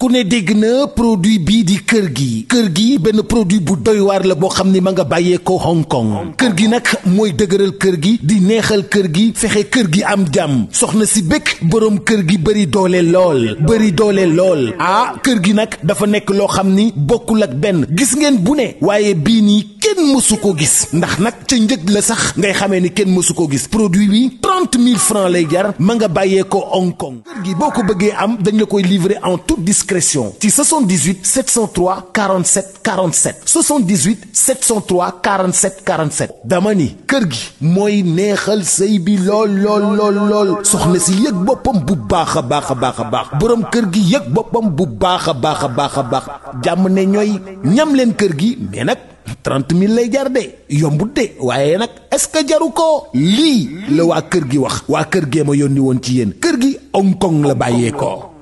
ku ne dégg na produit bii di kër gi benn produit bu doy waar la boo xam ni ma nga bàyyee ko Hong Kong kër gi nag mooy dëgëral kër gi di neexal kër gi fexe kër gi am jàmm soxna si bëgg boroom kër gi bëri doole lool ah kër gi nag dafa nekk loo xam ni bokkul ak benn gis ngeen bu ne waaye bii nii kenn mësu ko gis ndax nag ca njëg la sax ngay xamee ni kenn mësu ko gis produit bi 30 000 francs lay jar ma nga bàyyee ko Hong Kong kër gi boo ko bëggee am dañ la koy livrer en toute discrétion ci 78 703 47 47 78 703 47 47 dama ni kër gi mooy neexal sëy bi lool soxna si yëg boppam bu baax a baax boroom kër gi yëg boppam bu baax a baax jàmm ne ñooy ñam leen kër gi mais nag 30 000 lay jar de yombut de waaye nag est-ce que jaru ko lii la waa kër gi wax waa kër gee ma yónni woon ci yéen kër gi Hong Kong la bàyyee ko.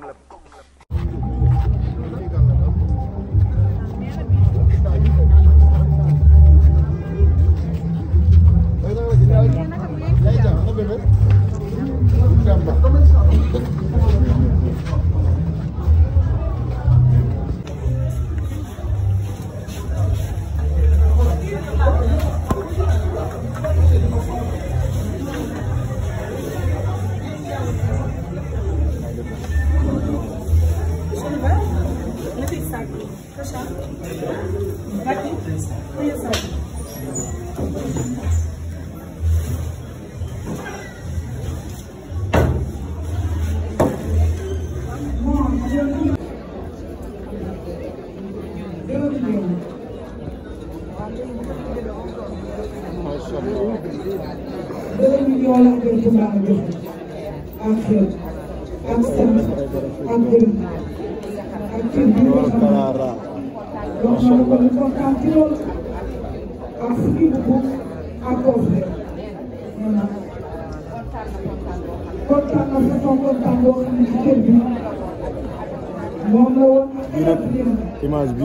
image bi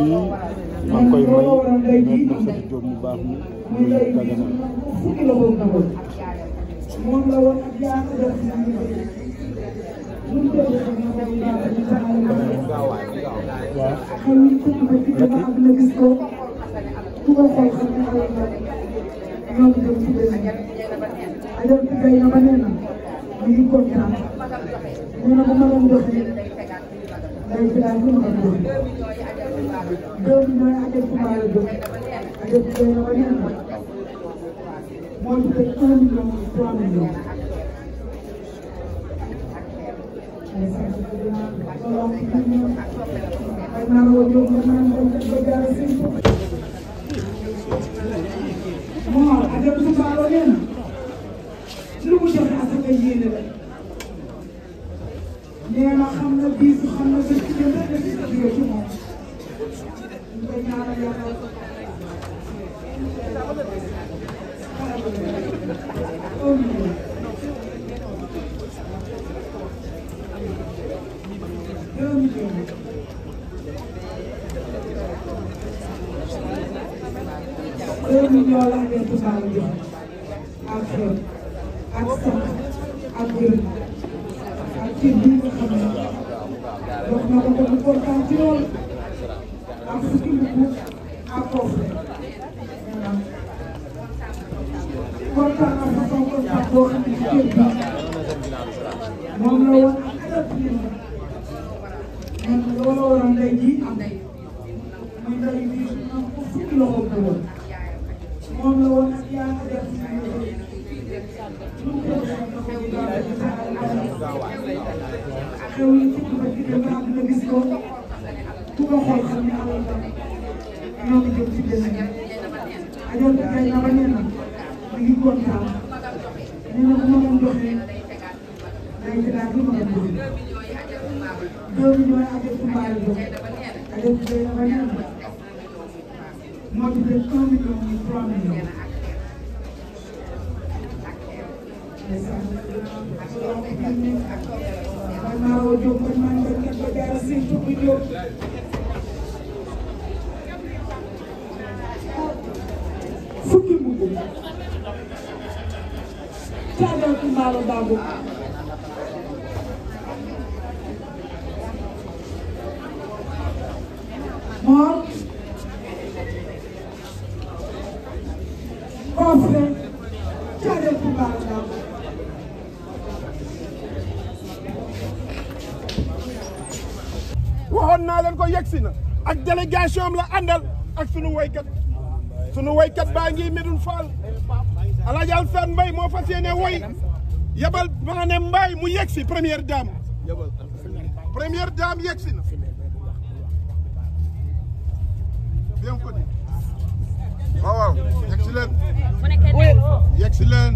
maa ngi koy may Mère Nafissatou Diop mu baax mi muy Dagana Mon confrère Thiaré Touba Ndam. waxoon naa leen ko yegsi na ak délégation am la àndal ak sunu waykat baa ngi Medoune Fall Alaaji Alsaan Mbay moo fas yéene woy yabal maa ne Mbaay mu yegsi première dame yegsi na bienvenue waaw yegsi leen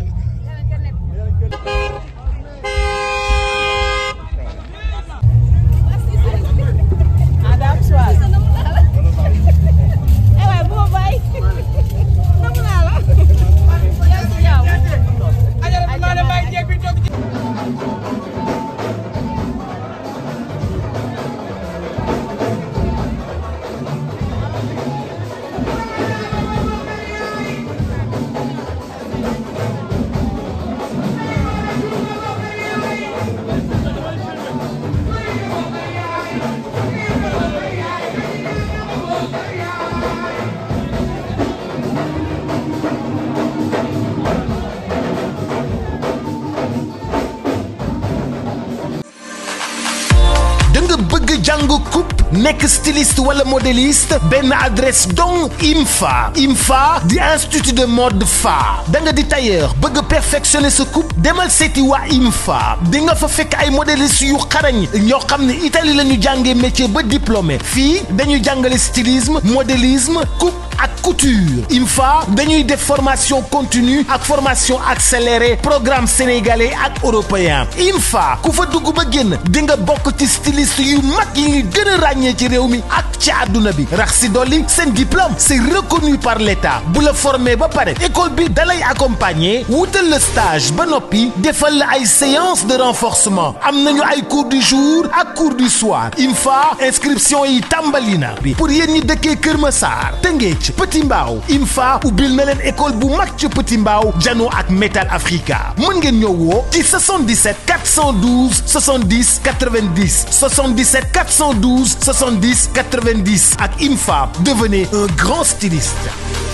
jàng coupe nekk styliste wala modéliste benn adresse donc IMFA di institut de mode fa da nga di tailleur bëgg perfectionner sa coupe demal seeti waa IMFA di nga fa fekk ay modéliste yu xarañ ñoo xam ne Italie la ñu jàngee métier ba diplômé fii dañuy jàngale stylisme modélisme coupe ak couture IMFA dañuy def formation continue ak formation accélérée programme sénégalais ak européen IMFA ku fa dugg ba génn di nga bokk ci styliste yu mag yi ngi gën a ràññee ci réew mi ak ci àdduna bi rax si dolli seen diplôme c'est reconnu par l'État bu la formé ba pare école bi dalay accompagner wutal le stage ba noppi defal la ay séance de renforcement am nañu ay cours du jour ak cours du soir IMFA inscription yi tàmbali na bi pour yéen ñi dëkkee Kër Massar Tëngéej Petit Mbao IMFA ubbil na leen école bu mag ci Petit Mbao Jano ak Metal Africa mën ngeen ñëw woo ci 77 412 70 90 77 412 70 90 ak IMFA devenez un grand styliste.